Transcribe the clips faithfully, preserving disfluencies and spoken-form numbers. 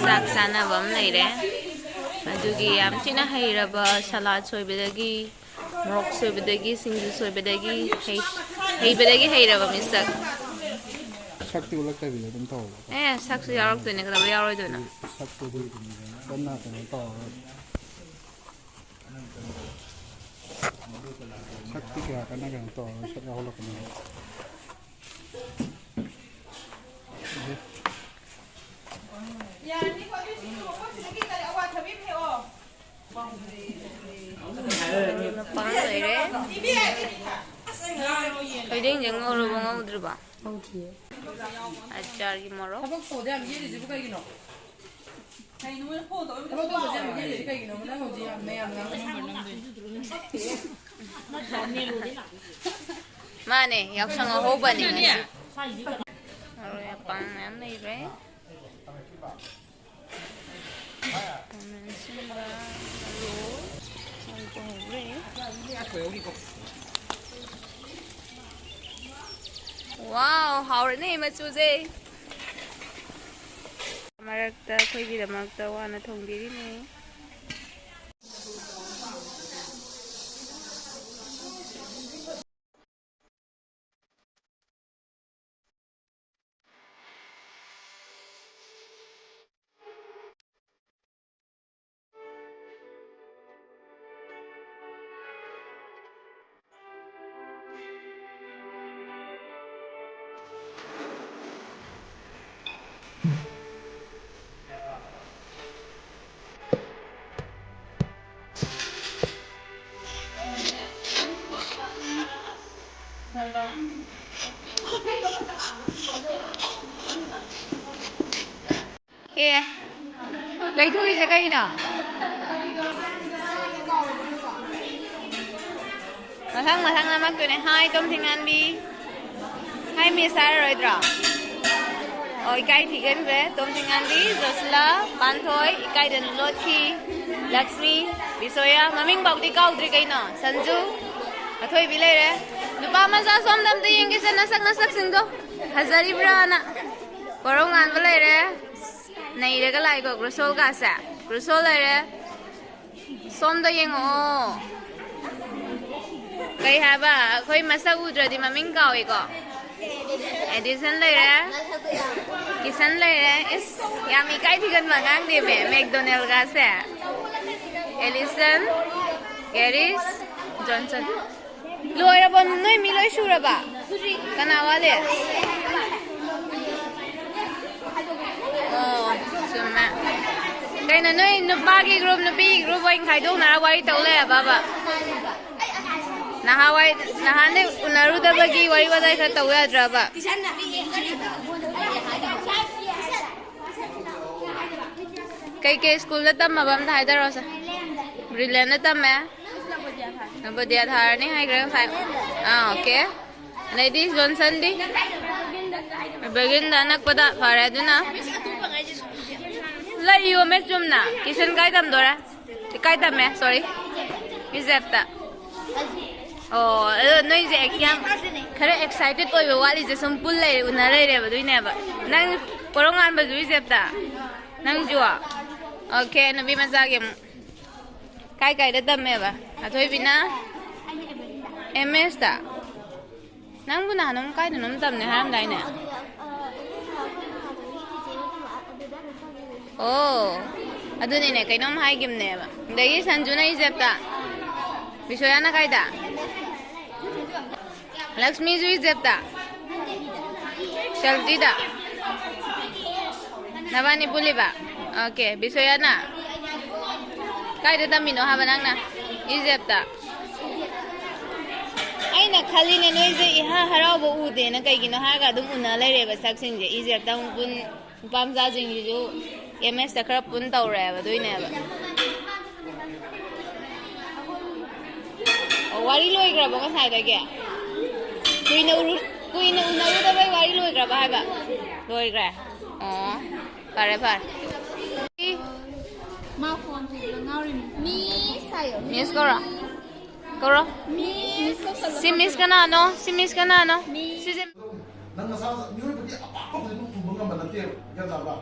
ꯆꯥꯛ ꯆꯥꯅꯕ ꯑꯃ ꯂꯩꯔꯦ꯫ ꯑꯗꯨꯒꯤ ꯌꯥꯝ ꯊꯤꯅ ꯍꯩꯔꯕ ꯁꯂꯥꯗ ꯁꯣꯏꯕꯗꯒꯤ, ꯃꯣꯔꯣꯛ ꯁꯣꯏꯕꯗꯒꯤ, ꯁꯤꯡꯖꯨ ꯁꯣꯏꯕꯗꯒꯤ, ꯍꯩ-, ꯍꯩꯕꯗꯒꯤ ꯍꯩꯔꯕ ꯃꯤꯁꯛ꯫ ꯁꯛꯇꯤ ꯎꯠꯂꯛꯇꯕꯤꯗ ꯑꯗꯨꯝ ꯇꯧꯔꯣ꯫ ꯑꯦ, ꯁꯛꯁꯨ ꯌꯥꯎꯔꯛꯇꯣꯏꯅꯦ, ꯀꯩꯗꯧꯕ ꯌꯥꯎꯔꯣꯏꯗꯣꯏꯅꯣ? ꯁꯛꯇꯨꯗꯤ ꯀꯟꯅ ꯀꯩꯅꯣ ꯇꯧꯔꯒ꯫ ꯁꯛꯇꯤ ꯀꯌꯥ ꯀꯟꯅ ꯀꯩꯅꯣ ꯇꯧꯔꯒ ꯁꯛ ꯌꯥꯎꯍꯜꯂꯛꯀꯅꯤ꯫ ꯃꯄꯥꯟ ꯂꯩꯔꯦ꯫ ꯊꯣꯏꯗꯤꯡꯁꯦ ꯉꯧꯔꯕ ꯉꯧꯗ꯭ꯔꯤꯕ? ꯉꯧꯗ꯭ꯔꯤꯌꯦ꯫ ꯑꯆꯥꯔꯒꯤ ꯃꯣꯔꯣꯛ꯫ ꯊꯕꯛ ꯇꯧꯕꯗ ꯌꯥꯝ ꯌꯦꯠꯂꯤꯁꯤꯕꯨ ꯀꯩꯒꯤꯅꯣ? ꯊꯕꯛ ꯇꯧꯕꯁꯦ ꯌꯥꯝ ꯌꯦꯠꯂꯤꯁꯦ ꯀꯩꯒꯤꯅꯣꯕ? ꯅꯪ ꯍꯧꯖꯤꯛ ꯌꯥꯝ ꯃꯌꯥꯝ ꯉꯥꯡꯅ ꯃꯥꯅꯦ, ꯌꯥꯎꯁꯪ ꯑꯍꯧꯕꯅꯤ ꯉꯁꯤ꯫ ꯃꯔꯣꯏ ꯃꯄꯥꯡ ꯃꯌꯥꯝ ꯂꯩꯔꯦ꯫ ꯈꯥꯃꯦꯟ ꯑꯁꯤꯟꯕ, ꯑꯂꯨ ꯉꯧꯕ ꯍꯧꯔꯦ꯫ ꯋꯥꯎ, ꯍꯥꯎꯔꯅꯤ ꯃꯆꯨꯁꯦ꯫ ꯃꯔꯛꯇ ꯑꯩꯈꯣꯏꯒꯤꯗꯃꯛꯇ ꯋꯥꯅ ꯊꯣꯡꯕꯤꯔꯤꯅꯤ꯫ ꯑꯦ, ꯂꯩꯊꯣꯛꯏꯁꯦ ꯀꯩꯅꯣ? ꯃꯊꯪ ꯃꯊꯪ ꯅꯝꯃꯛꯇꯣꯏꯅꯦ꯫ ꯍꯥꯏ, ꯇꯣꯝ ꯊꯤꯡꯉꯥꯟꯕꯤ꯫ ꯍꯥꯏ, ꯃꯤꯁ ꯍꯥꯏꯔꯔꯣꯏꯗ꯭ꯔꯣ? ꯑꯣ, ꯏꯀꯥꯏ ꯊꯤꯒꯟꯈ꯭ꯔꯦ꯫ ꯇꯣꯝ ꯊꯤꯡꯉꯥꯟꯕꯤ, ꯖꯣꯁꯤꯂꯥ, ꯄꯥꯟꯊꯣꯏ, ꯏꯀꯥꯏꯗꯅ ꯂꯣꯠꯈꯤ꯫ ꯂꯛꯁꯃꯤ, ꯕꯤꯁꯣꯌꯥ, ꯃꯃꯤꯡ ꯐꯥꯎꯗꯤ ꯀꯥꯎꯗ꯭ꯔꯤ ꯀꯩꯅꯣ꯫ ꯁꯟꯖꯨ, ꯑꯊꯣꯏꯕꯤ ꯂꯩꯔꯦ꯫ ꯅꯨꯄꯥ ꯃꯆꯥ ꯁꯣꯝꯗ ꯑꯝꯇ ꯌꯦꯡꯒꯦꯁꯦ, ꯅꯁꯛ ꯅꯁꯛꯁꯤꯡꯗꯣ꯫ ꯐꯖꯔꯤꯕ꯭ꯔꯥꯅ꯫ ꯀꯣꯔꯧꯉꯥꯟꯕ ꯂꯩꯔꯦ꯫ ꯅꯩꯔꯒ ꯂꯥꯛꯏꯀꯣ ꯒ꯭ꯔꯨꯁꯣꯜꯒꯁꯦ꯫ ꯒ꯭ꯔꯨꯁꯣꯜ ꯂꯩꯔꯦ꯫ ꯁꯣꯝꯗ ꯌꯦꯡꯉꯛꯑꯣ꯫ ꯀꯩ ꯍꯥꯏꯕ? ꯑꯩꯈꯣꯏ ꯃꯁꯛ ꯎꯗ꯭ꯔꯗꯤ ꯃꯃꯤꯡ ꯀꯥꯎꯏꯀꯣ꯫ ꯑꯦꯗꯤꯁꯟ ꯂꯩꯔꯦ꯫ ꯀꯤꯁꯟ ꯂꯩꯔꯦ꯫ ꯏꯁ, ꯌꯥꯝ ꯏꯀꯥꯏ ꯊꯤꯒꯟꯕ ꯑꯉꯥꯡꯅꯦꯃꯦ ꯃꯦꯛꯗꯣꯅꯦꯜꯒꯁꯦ꯫ ꯑꯦꯂꯤꯁꯟ, ꯒꯦꯔꯤꯁ, ꯖꯣꯟꯁꯟ꯫ ꯂꯣꯏꯔꯕꯣ? ꯅꯣꯏ ꯃꯤ ꯂꯣꯏ ꯁꯨꯔꯕ? ꯀꯅꯥ ꯋꯥꯠꯂꯤ? ꯑꯣ, ꯆꯨꯝꯃꯦ꯫ ꯀꯩꯅꯣ, ꯅꯣꯏ ꯅꯨꯄꯥꯒꯤ ꯒ꯭ꯔꯨꯞ, ꯅꯨꯄꯤꯒꯤ ꯒ꯭ꯔꯨꯞ ꯑꯣꯏꯅ ꯈꯥꯏꯗꯣꯛꯅꯔ ꯋꯥꯔꯤ ꯇꯧ ꯂꯩꯔꯕꯕ? ꯅꯍꯥꯟꯋꯥꯏ, ꯅꯍꯥꯟꯗꯩ ꯎꯅꯔꯨꯗꯕꯒꯤ ꯋꯥꯔꯤ ꯋꯥꯇꯥꯏ ꯈꯔ ꯇꯧ ꯌꯥꯗ꯭ꯔꯕ? ꯀꯩꯀꯩ ꯁ꯭ꯀꯨꯜꯗ ꯇꯝꯃꯕ ꯑꯝꯇ ꯍꯥꯏꯗꯔꯛꯑꯣꯁꯦ꯫ ꯕ꯭ꯔꯤꯂꯦꯟꯗ ꯇꯝꯃꯦ꯫ ꯅꯕꯣꯗꯤꯌꯥ ꯊꯥꯔꯅꯤ ꯍꯥꯏꯈ꯭ꯔꯦ ꯉꯁꯥꯏ꯫ ꯑꯥ, ꯑꯣꯀꯦ꯫ ꯑꯗꯩꯗꯤ ꯖꯣꯟꯁꯟꯗꯤ? ꯕ꯭ꯔꯤꯂꯦꯟꯗ ꯑꯅꯛꯄꯗ꯫ ꯐꯔꯦ ꯑꯗꯨꯅ꯫ ꯂꯩꯌꯣꯃꯦ ꯆꯨꯝꯅ꯫ ꯀꯤꯁꯟ ꯀꯥꯏ ꯇꯝꯗꯣꯔꯦ? ꯀꯥꯏ ꯇꯝꯃꯦ? ꯁꯣꯔꯤ꯫ ꯏꯖꯦꯞꯇ꯫ ꯑꯣ, ꯑꯗꯣ ꯅꯣꯏꯁꯦ ꯌꯥꯝ ꯈꯔ ꯑꯦꯛꯁꯥꯏꯇꯦꯠ ꯑꯣꯏꯕ ꯋꯥꯠꯂꯤꯁꯦ, ꯁꯨꯝ ꯄꯨꯜ ꯂꯩꯔꯦ, ꯎꯅ ꯂꯩꯔꯦꯕ, ꯑꯗꯨꯏꯅꯦꯕ꯫ ꯅꯪ ꯀꯣꯔꯧꯉꯥꯟꯕꯁꯨ ꯏꯖꯦꯞꯇ? ꯅꯪꯁꯨ? ꯑꯣꯀꯦ, ꯅꯨꯄꯤ ꯃꯆꯥꯒꯤ ꯑꯃꯨꯛ꯫ ꯀꯥꯏ ꯀꯥꯏꯗ ꯇꯝꯃꯦꯕ? ꯑꯊꯣꯏꯕꯤꯅ? ꯑꯦꯝ ꯑꯦꯁꯇ? ꯅꯪꯕꯨ ꯅꯍꯥꯟ ꯑꯃꯨꯛ ꯀꯥꯏꯗꯅꯣꯝ ꯇꯝꯅꯤ ꯍꯥꯏꯔꯝꯗꯥꯏꯅꯦ? ꯑꯣ, ꯑꯗꯨꯅꯤꯅꯦ, ꯀꯩꯅꯣꯝ ꯍꯥꯏꯒꯤꯝꯅꯦꯕ꯫ ꯑꯗꯒꯤ ꯁꯟꯖꯨꯅ ꯏꯖꯦꯞꯇ꯫ ꯕꯤꯁꯣꯌꯥꯅ ꯀꯥꯏꯗ? ꯂꯛꯁꯃꯤꯁꯨ ꯏꯖꯦꯞꯇ? ꯁꯦꯜꯇꯤꯗ? ꯅꯕꯥꯅꯤ ꯄꯨꯜꯂꯤꯕ? ꯑꯣꯀꯦ, ꯕꯤꯁꯣꯌꯥꯅ? ꯀꯥꯏꯗ ꯇꯝꯃꯤꯅꯣ ꯍꯥꯏꯕ ꯅꯪꯅ? ꯏꯖꯦꯞꯇ? ꯑꯩꯅ ꯈꯜꯂꯤꯅꯦ ꯅꯣꯏꯁꯦ ꯏꯍꯥ ꯍꯔꯥꯎꯕ ꯎꯗꯦꯅ, ꯀꯩꯒꯤꯅꯣ ꯍꯥꯏꯔꯒ ꯑꯗꯨꯝ ꯎꯅ ꯂꯩꯔꯦꯕ ꯁꯛꯁꯤꯡꯁꯦ꯫ ꯏꯖꯦꯞꯇ ꯑꯃꯨꯛ ꯄꯨꯟ, ꯅꯨꯄꯥ ꯃꯆꯥꯁꯤꯡꯁꯤꯁꯨ ꯑꯦꯝ ꯑꯦꯁꯇ ꯈꯔ ꯄꯨꯟ ꯇꯧꯔꯦꯕ, ꯑꯗꯨꯏꯅꯦꯕ꯫ ꯑꯣ, ꯋꯥꯔꯤ ꯂꯣꯏꯈ꯭ꯔꯕꯣ ꯉꯁꯥꯏꯗꯒꯤ? ꯀꯨꯏꯅ ꯎꯔꯨ-, ꯀꯨꯏꯅ ꯎꯅꯔꯨꯗꯕꯩ ꯋꯥꯔꯤ ꯂꯣꯏꯈ꯭ꯔꯕ ꯍꯥꯏꯕ? ꯂꯣꯏꯈ꯭ꯔꯦ꯫ ꯑꯣ, ꯐꯔꯦ, ꯐꯔꯦ꯫ ꯃꯥ ꯐꯣꯟ ꯇꯧꯕꯗ ꯉꯥꯎꯔꯤꯅꯤ꯫ ꯃꯤꯁ ꯍꯥꯏꯌꯣ꯫ ꯃꯤꯁ ꯀꯧꯔꯣ꯫ ꯀꯧꯔꯣ꯫ ꯃꯤꯁ ꯀꯧꯁꯜꯂꯣ꯫ ꯁꯤ ꯃꯤꯁ ꯀꯅꯥꯅꯣ? ꯁꯤ ꯃꯤꯁ ꯀꯅꯥꯅꯣ? ꯃꯤꯁ꯫ ꯁꯤꯁꯦ ꯅꯪ ꯅꯁꯥ ꯃꯤꯑꯣꯏꯕꯒꯤ ꯑꯄꯥꯝꯕꯁꯦ ꯑꯗꯨꯝ ꯄꯨꯕ ꯉꯝꯕ ꯅꯠꯇꯦꯕ, ꯒ꯭ꯌꯥꯟ ꯇꯥꯕ꯭ꯔꯥ?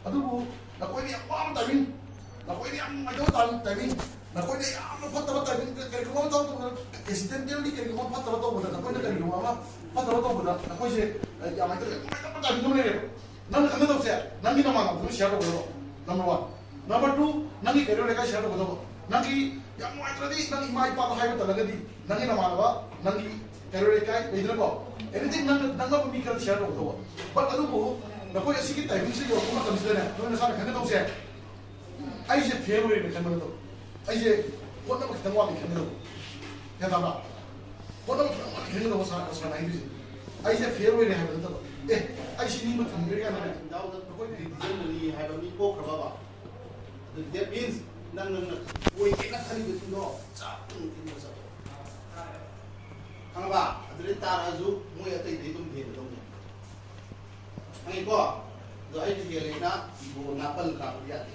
ꯑꯗꯨꯕꯨ ꯅꯈꯣꯏꯅ ꯌꯥꯝ ꯋꯥꯕ ꯇꯥꯏꯃꯤꯡ, ꯅꯈꯣꯏꯅ ꯌꯥꯝ ꯅꯨꯡꯉꯥꯏꯇꯕ ꯇꯥꯏꯃꯤꯡ, ꯅꯈꯣꯏꯅ ꯌꯥꯝꯅ ꯐꯠꯇꯕ ꯇꯥꯏꯃꯤꯡ, ꯀꯔꯤꯒꯨꯝꯕ ꯑꯃ ꯇꯧꯕꯗ, ꯑꯦꯛꯁꯤꯗꯦꯟꯇꯦꯜꯂꯤ ꯀꯔꯤꯒꯨꯝꯕ ꯐꯠꯇꯕ ꯇꯧꯕꯗ, ꯅꯈꯣꯏꯅ ꯀꯔꯤꯒꯨꯝꯕ ꯑꯃ ꯐꯠꯇꯕ ꯇꯧꯕꯗ ꯅꯈꯣꯏꯁꯦ, ꯑ, ꯌꯥꯝ ꯍꯥꯏꯇꯥꯔꯦ, ꯌꯥꯝ ꯅꯨꯡꯉꯥꯏꯇꯕ ꯇꯥꯏꯃꯤꯡ ꯑꯃ ꯂꯩꯔꯦꯕ꯫ ꯅꯪꯅ ꯈꯪꯒꯗꯧꯁꯦ, ꯅꯪꯒꯤ ꯅꯃꯥꯟꯅꯕꯗꯨꯅ ꯁꯤꯌꯔ ꯇꯧꯒꯗꯕ, ꯅꯝꯕꯔ ꯋꯥꯟ꯫ ꯅꯝꯕꯔ ꯇꯨ, ꯅꯪꯒꯤ ꯀꯩꯔꯣꯏ ꯂꯩꯀꯥꯏ ꯁꯤꯌꯔ ꯇꯧꯒꯗꯕ, ꯅꯪꯒꯤ ꯌꯥꯝ ꯅꯨꯡꯉꯥꯏꯇ꯭ꯔꯗꯤ ꯅꯪ ꯏꯃꯥ ꯏꯄꯥꯗ ꯍꯥꯏꯕ ꯇꯜꯂꯒꯗꯤ ꯅꯪꯒꯤ ꯅꯃꯥꯟꯅꯕ, ꯅꯪꯒꯤ ꯀꯩꯔꯣꯏ ꯂꯩꯀꯥꯏ ꯂꯩꯗꯅꯀꯣ, ꯑꯦꯅꯤꯊꯤꯡ ꯅꯪꯅ ꯅꯛꯅꯕ ꯃꯤ ꯈꯔ ꯁꯤꯌꯔ ꯇꯧꯒꯗꯧꯕ꯫ ꯕꯠ ꯑꯗꯨꯕꯨ ꯅꯈꯣꯏ ꯑꯁꯤꯒꯤ ꯇꯥꯏꯃꯤꯡꯁꯤꯗ ꯌꯧꯔꯛꯄ ꯃꯇꯝꯁꯤꯗꯅꯦ, ꯅꯣꯏ ꯅꯁꯥꯅ ꯈꯪꯒꯗꯧꯁꯦ, ꯑꯩꯁꯦ ꯐꯦꯜ ꯑꯣꯏꯔꯦꯅ ꯈꯟꯒꯗꯧꯕ, ꯑꯩꯁꯦ ꯍꯣꯠꯅꯕ ꯈꯤꯇꯪ ꯋꯥꯠꯂꯤ ꯈꯟꯒꯗꯧꯕ꯫ ꯒ꯭ꯌꯥꯟ ꯇꯥꯕ꯭ꯔꯥ? ꯍꯣꯠꯅꯕ ꯈꯤꯇꯪ ꯋꯥꯠꯂꯤ ꯈꯟꯒꯗꯧꯕ ꯁꯥꯔ, ꯁꯥꯔꯅ ꯍꯥꯏꯗꯣꯏꯁꯦ꯫ ꯑꯩꯁꯦ ꯐꯦꯜ ꯑꯣꯏꯔꯦ ꯍꯥꯏꯕ ꯅꯠꯇꯕ, ꯑꯦ, ꯑꯩ ꯁꯤ ꯅꯤꯡꯕ ꯊꯝꯈ꯭ꯔꯦ ꯀꯥꯏꯅꯅꯦ꯫ ꯏꯟꯗꯥꯎꯗ ꯑꯩꯈꯣꯏ ꯗꯤꯁꯤꯖꯟ ꯃꯔꯤ ꯍꯥꯏꯕ ꯃꯤ ꯄꯣꯛꯈ꯭ꯔꯕꯕ? ꯑꯗꯨ that means ꯅꯪ, ꯅꯪꯅ ꯑꯣꯏꯒꯦꯅ ꯈꯜꯂꯤꯕꯁꯤꯡꯗꯣ ꯆꯞ ꯇꯨꯡ ꯏꯟꯕ ꯆꯠꯂꯣ꯫ ꯈꯪꯉꯕ? ꯑꯗꯨꯗꯩ ꯇꯥꯔꯛꯑꯁꯨ ꯃꯣꯏ ꯑꯇꯩꯗꯩ ꯑꯗꯨꯝ ꯍꯦꯟꯒꯗꯧꯅꯦ꯫ ꯈꯪꯉꯤꯀꯣ? ꯑꯗꯣ ꯑꯩꯅ ꯍꯦꯜꯂꯦꯅ ꯏꯒꯣ ꯅꯥꯄꯜ ꯀꯥꯕꯗꯤ ꯌꯥꯗꯦ꯫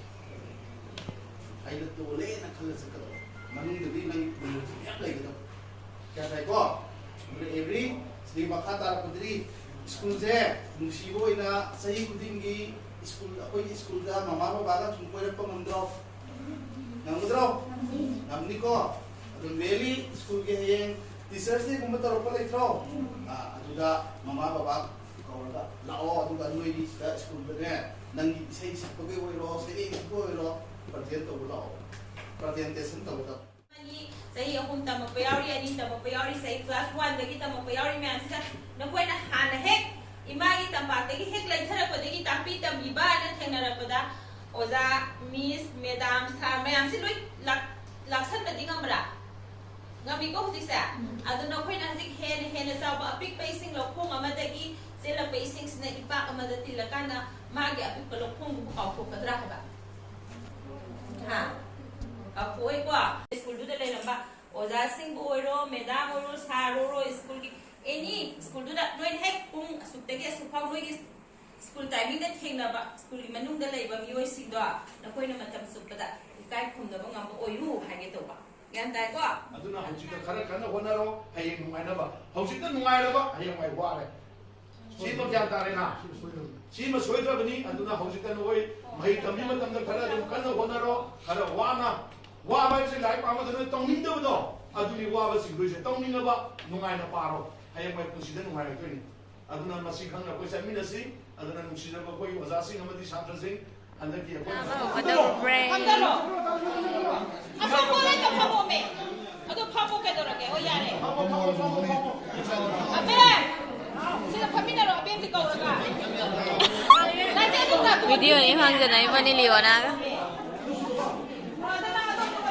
ꯑꯩꯅ ꯇꯣꯜꯂꯦꯅ ꯈꯜꯂ ꯆꯠꯀꯗꯧꯕ꯫ ꯃꯅꯨꯡꯗꯗꯤ ꯅꯪꯒꯤ ꯄꯨꯟꯁꯤ ꯃꯌꯥꯝ ꯂꯩꯒꯗꯧꯕ꯫ ꯒ꯭ꯌꯥꯟ ꯇꯥꯏꯀꯣ? ꯑꯗꯨꯅ every ꯁꯤꯗꯒꯤ ꯃꯈꯥ ꯇꯥꯔꯛꯄꯗꯗꯤ ꯁ꯭ꯀꯨꯜꯁꯦ ꯅꯨꯡꯁꯤꯕ ꯑꯣꯏꯅ ꯆꯍꯤ ꯈꯨꯗꯤꯡꯒꯤ ꯁ꯭ꯀꯨꯜ, ꯑꯩꯈꯣꯏꯒꯤ ꯁ꯭ꯀꯨꯜꯗ ꯃꯃꯥ ꯕꯕꯥꯒ ꯁꯨꯝ ꯀꯣꯏꯔꯛꯄ ꯉꯝꯗ꯭ꯔꯣ? ꯉꯝꯒꯗ꯭ꯔꯣ? ꯉꯝꯅꯤꯀꯣ? ꯑꯗꯨ ꯃꯦꯟꯂꯤ ꯁ꯭ꯀꯨꯜꯒꯤ ꯍꯌꯦꯡ ꯇꯤꯆꯔꯁ ꯗꯦꯒꯨꯝꯕ ꯇꯧꯔꯛꯄ ꯂꯩꯇ꯭ꯔꯣ? ꯑꯥ, ꯑꯗꯨꯗ ꯃꯃꯥ ꯕꯕꯥ ꯀꯧꯔꯒ ꯂꯥꯛꯑꯣ, ꯑꯗꯨꯒ ꯅꯣꯏꯒꯤ ꯁꯤꯗ ꯁ꯭ꯀꯨꯜꯗꯅꯦ ꯅꯪꯒꯤ ꯏꯁꯩ ꯁꯛꯄꯒꯤ ꯑꯣꯏꯔꯣ, ꯁꯩꯔꯦꯡ ꯁꯛꯄ ꯑꯣꯏꯔꯣ, ꯄ꯭ꯔꯖꯦꯟ ꯇꯧꯕ ꯂꯥꯛꯑꯣ, ꯄ꯭ꯔꯖꯦꯟꯇꯦꯁꯟ ꯇꯧꯕ ꯂꯥꯛꯑꯣ꯫ ꯑꯃꯅꯤ, ꯆꯍꯤ ꯑꯍꯨꯝ ꯇꯝꯃꯛꯄ ꯌꯥꯎꯔꯤ, ꯑꯅꯤ ꯇꯝꯃꯛꯄ ꯌꯥꯎꯔꯤ, ꯆꯍꯤ ꯀ꯭ꯂꯥꯁ ꯋꯥꯟꯗꯒꯤ ꯇꯝꯃꯛꯄ ꯌꯥꯎꯔꯤ ꯃꯌꯥꯝꯁꯤꯗ ꯅꯈꯣꯏꯅ ꯍꯥꯟꯅ ꯍꯦꯛ ꯏꯃꯥꯒꯤ ꯇꯝꯄꯥꯛꯇꯒꯤ ꯍꯦꯛ ꯂꯩꯊꯔꯛꯄꯗꯒꯤ ꯇꯥꯛꯄꯤ ꯇꯝꯕꯤꯕ ꯍꯥꯏꯅ ꯊꯦꯡꯅꯔꯛꯄꯗ ꯑꯣꯖꯥ, ꯃꯤꯁ, ꯃꯦꯗꯥꯝ, ꯁꯥꯔ ꯃꯌꯥꯝꯁꯤ ꯂꯣꯏ ꯂꯥꯛ-, ꯂꯥꯛꯁꯟꯕꯗꯤ ꯉꯝꯕ꯭ꯔꯥ? ꯉꯝꯃꯤꯀꯣ ꯍꯧꯖꯤꯛꯁꯦ? ꯎꯝ꯫ ꯑꯗꯨ ꯅꯈꯣꯏꯅ ꯍꯧꯖꯤꯛ ꯍꯦꯟꯅ ꯍꯦꯟꯅ ꯆꯥꯎꯕ ꯑꯄꯤꯛꯄ ꯏꯁꯤꯡ ꯂꯧꯈꯣꯡ ꯑꯃꯗꯒꯤ ꯆꯦꯜꯂꯛꯄ ꯏꯁꯤꯡꯁꯤꯅ ꯏꯄꯥꯛ ꯑꯃꯗ ꯇꯤꯜꯂꯀꯥꯟꯗ ꯃꯥꯒꯤ ꯑꯄꯤꯛꯄ ꯂꯧꯈꯣꯡꯗꯨꯕꯨ ꯀꯥꯎꯊꯣꯛꯀꯗ꯭ꯔꯥ ꯍꯥꯏꯕ? ꯍꯥ? ꯀꯥꯎꯊꯣꯛꯑꯣꯏꯀꯣ? ꯁ꯭ꯀꯨꯜꯗꯨꯗ ꯂꯩꯔꯝꯕ ꯑꯣꯖꯥꯁꯤꯡꯕꯨ ꯑꯣꯏꯔꯣ, ꯃꯦꯗꯥꯝ ꯑꯣꯏꯔꯣ, ꯁꯥꯔ ꯑꯣꯏꯔꯣ, ꯁ꯭ꯀꯨꯜꯒꯤ ꯑꯦꯅꯤ ꯁ꯭ꯀꯨꯜꯗꯨꯗ ꯅꯣꯏꯅ ꯍꯦꯛ ꯄꯨꯡ ꯑꯁꯨꯛꯇꯒꯤ ꯑꯁꯨꯛ ꯐꯥꯎ ꯅꯣꯏꯒꯤ ꯁ꯭ꯀꯨꯜ ꯇꯥꯏꯃꯤꯡꯗ ꯊꯦꯡꯅꯕ ꯁ꯭ꯀꯨꯜꯒꯤ ꯃꯅꯨꯡꯗ ꯂꯩꯕ ꯃꯤꯑꯣꯏꯁꯤꯡꯗꯣ ꯅꯈꯣꯏꯅ ꯃꯇꯝ ꯆꯨꯞꯄꯗ ꯏꯀꯥꯏ ꯈꯨꯝꯅꯕ ꯉꯝꯕ ꯑꯣꯏꯌꯨ ꯍꯥꯏꯒꯦ ꯇꯧꯕ꯫ ꯒ꯭ꯌꯥꯟ ꯇꯥꯏꯀꯣ? ꯑꯗꯨꯅ ꯍꯧꯖꯤꯛꯇ ꯈꯔ ꯀꯟꯅ ꯍꯣꯠꯅꯔꯣ, ꯍꯌꯦꯡ ꯅꯨꯡꯉꯥꯏꯅꯕ꯫ ꯍꯧꯖꯤꯛꯇ ꯅꯨꯡꯉꯥꯏꯔꯕ, ꯍꯌꯦꯡꯋꯥꯏ ꯋꯥꯔꯦ꯫ ꯁꯤꯃ ꯒ꯭ꯌꯥꯟ ꯇꯥꯔꯦꯅ? ꯁꯤꯃ ꯁꯣꯏꯗ꯭ꯔꯕꯅꯤ꯫ ꯑꯗꯨꯅ ꯍꯧꯖꯤꯛꯇ ꯅꯈꯣꯏ ꯃꯍꯩ ꯇꯝꯕ ꯃꯇꯝꯗ ꯈꯔ ꯑꯗꯨꯝ ꯀꯟꯅ ꯍꯣꯠꯅꯔꯣ, ꯈꯔ ꯋꯥꯅ꯫ ꯋꯥꯕ ꯍꯥꯏꯕꯁꯤ ꯂꯥꯏꯔꯤꯛ ꯄꯥꯕꯗ ꯅꯣꯏ ꯇꯧꯅꯤꯡꯗꯕꯗꯣ, ꯑꯗꯨꯅꯤ ꯋꯥꯕ ꯆꯤꯡꯗꯣꯏꯁꯦ꯫ ꯇꯧꯅꯤꯡꯅꯕ ꯅꯨꯡꯉꯥꯏꯅ ꯄꯥꯔꯣ, ꯍꯌꯦꯡꯋꯥꯏ ꯄꯨꯟꯁꯤꯗ ꯅꯨꯡꯉꯥꯏꯔꯛꯇꯣꯏꯅꯤ꯫ ꯑꯗꯨꯅ ꯃꯁꯤ ꯈꯪꯅ ꯑꯩꯈꯣꯏ ꯆꯠꯃꯤꯟꯅꯁꯤ꯫ ꯑꯗꯨꯅ ꯅꯨꯡꯁꯤꯖꯕ ꯑꯩꯈꯣꯏꯒꯤ ꯑꯣꯖꯥꯁꯤꯡ ꯑꯃꯗꯤ ꯁꯥꯇ꯭ꯔꯁꯤꯡ, ꯍꯟꯗꯛꯀꯤ ꯑꯩꯈꯣꯏ ꯇꯧꯒꯗꯧꯔꯤꯕ꯭ꯔꯥ? ꯐꯝꯊꯔꯣ꯫ ꯑꯁꯣꯝ ꯀꯣꯟꯅꯗ ꯐꯝꯃꯣꯃꯦ꯫ ꯑꯗꯣ ꯐꯝꯃꯣ ꯀꯩꯗꯧꯔꯒꯦ? ꯍꯣꯏ, ꯌꯥꯔꯦ꯫ ꯑꯕꯦꯝ! ꯁꯤꯗ ꯐꯝꯃꯤꯟꯅꯔꯣ, ꯑꯕꯦꯝꯗꯤ ꯀꯧꯔꯒ꯫ ꯅꯠꯇꯦ, ꯑꯗꯨ ꯇꯥꯛꯄ꯫ ꯚꯤꯗꯤꯑꯣꯅꯤ ꯐꯪꯗꯅ ꯏꯕꯥꯅꯤ ꯂꯤꯑꯣꯅꯥꯒ꯫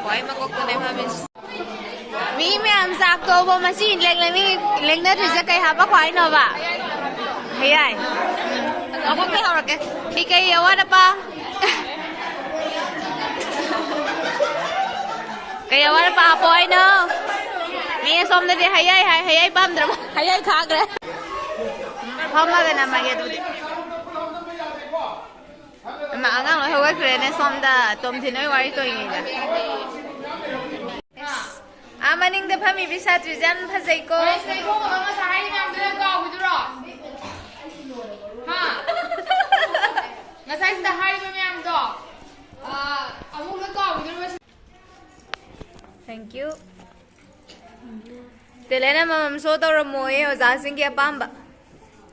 ꯈ꯭ꯋꯥꯏ ꯃꯀꯣꯛꯇꯅꯦ ꯐꯝꯃꯤꯁꯦ꯫ ꯃꯤ ꯃꯌꯥꯝ ꯆꯥꯛ ꯇꯣꯛꯑꯕꯣ? ꯃꯁꯤ ꯂꯦꯡꯅꯅꯤ-, ꯂꯦꯡꯅꯗ꯭ꯔꯤꯁꯦ ꯀꯩ ꯍꯥꯞꯄ ꯈ꯭ꯋꯥꯏꯅꯣꯕ? ꯍꯌꯥꯏ꯫ ꯃꯀꯣꯛꯇꯩ ꯍꯧꯔꯛꯀꯦ꯫ ꯀꯩꯀꯩ ꯑꯋꯥꯠ ꯑꯄꯥ? ꯀꯩ ꯑꯋꯥꯠ ꯑꯄꯥ ꯍꯥꯞꯄꯣ ꯍꯥꯏꯅꯣ? ꯃꯤ ꯑꯁꯣꯝꯗꯗꯤ ꯍꯌꯥꯏ ꯍꯥꯏ, ꯍꯌꯥꯏ ꯄꯥꯝꯗ꯭ꯔꯕꯣ? ꯍꯌꯥꯏ ꯈꯥꯛꯈ꯭ꯔꯦ꯫ ꯐꯝꯃꯒ ꯅꯝꯃꯒꯦ ꯑꯗꯨꯗꯤ꯫ ꯏꯃꯥ, ꯑꯉꯥꯡ ꯂꯣꯏ ꯍꯧꯒꯠꯈ꯭ꯔꯦꯅꯦ ꯁꯣꯝꯗ, ꯇꯣꯝꯊꯤꯟ ꯍꯣꯏ ꯋꯥꯔꯤ ꯇꯧꯔꯤꯉꯩꯗ꯫ ꯑꯥ, ꯃꯅꯤꯡꯗ ꯐꯝꯃꯤꯕꯤ ꯁꯥꯇ꯭ꯔꯤꯁꯦ ꯌꯥꯝ ꯐꯖꯩꯀꯣ꯫ ꯍꯣꯏ, ꯁꯤꯗ ꯏꯊꯣꯛꯑꯒ ꯉꯁꯥꯏ ꯍꯥꯏꯔꯤ ꯃꯌꯥꯝꯗꯣ ꯌꯥꯝ ꯀꯥꯎꯈꯤꯗ꯭ꯔꯣ? ꯍꯥ? ꯉꯁꯥꯏ ꯁꯤꯗ ꯍꯥꯏꯔꯤꯕ ꯃꯌꯥꯝꯗꯣ, ꯑꯥ, ꯑꯃꯨꯛ ꯂꯣꯏ ꯀꯥꯎꯈꯤꯗ꯭ꯔꯣ? Thank you꯫ ꯇꯦꯂꯦꯟ ꯑꯃꯃꯝ ꯁꯣ ꯇꯧꯔꯝꯃꯣꯌꯦ ꯑꯣꯖꯥꯁꯤꯡꯒꯤ ꯑꯄꯥꯝꯕ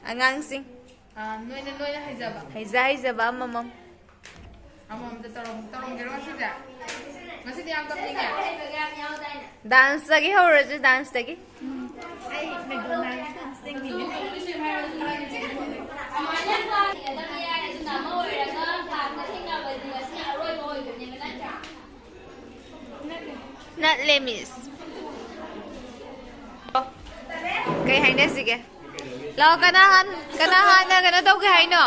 ꯑꯉꯥꯡꯁꯤꯡ꯫ ꯑꯥ, ꯅꯣꯏꯅ, ꯅꯣꯏꯅ ꯍꯩꯖꯕ꯫ ꯍꯩꯖ ꯍꯩꯖꯕ ꯑꯃꯃꯝ꯫ ꯑꯃꯃꯝꯇ ꯇꯧꯔꯝ-, ꯇꯧꯔꯝꯒꯦꯔꯣ ꯉꯁꯤꯁꯦ? ꯉꯁꯤꯗꯤ ꯌꯥꯝ ꯇꯧꯅꯤꯡꯉꯦ꯫ ꯗꯥꯟꯁꯇꯒꯤ ꯍꯧꯔꯁꯤ, ꯗꯥꯟꯁꯇꯒꯤ꯫ ꯑꯩ ꯃꯦꯛꯗꯣꯅꯥꯜꯗ ꯗꯥꯟꯁ ꯌꯦꯡꯅꯤꯡꯉꯦ꯫ ꯑꯗꯨꯅ ꯑꯃ ꯑꯣꯏꯔꯒ ꯀ꯭ꯂꯥꯁꯇ ꯊꯦꯡꯅꯕꯗꯤ ꯉꯁꯤ ꯑꯔꯣꯏꯕ ꯑꯣꯏꯗꯣꯏꯅꯦꯕ, ꯅꯠꯇ꯭ꯔꯥ? ꯅꯠꯂꯦ, ꯃꯤꯁ꯫ ꯀꯩ ꯍꯥꯏꯅꯁꯤꯒꯦ? ꯂꯥꯛꯑꯣ, ꯀꯅꯥ ꯍꯥꯟ-, ꯀꯅꯥ ꯍꯥꯟꯅ ꯀꯩꯅꯣ ꯇꯧꯒꯦ ꯍꯥꯏꯅꯣ?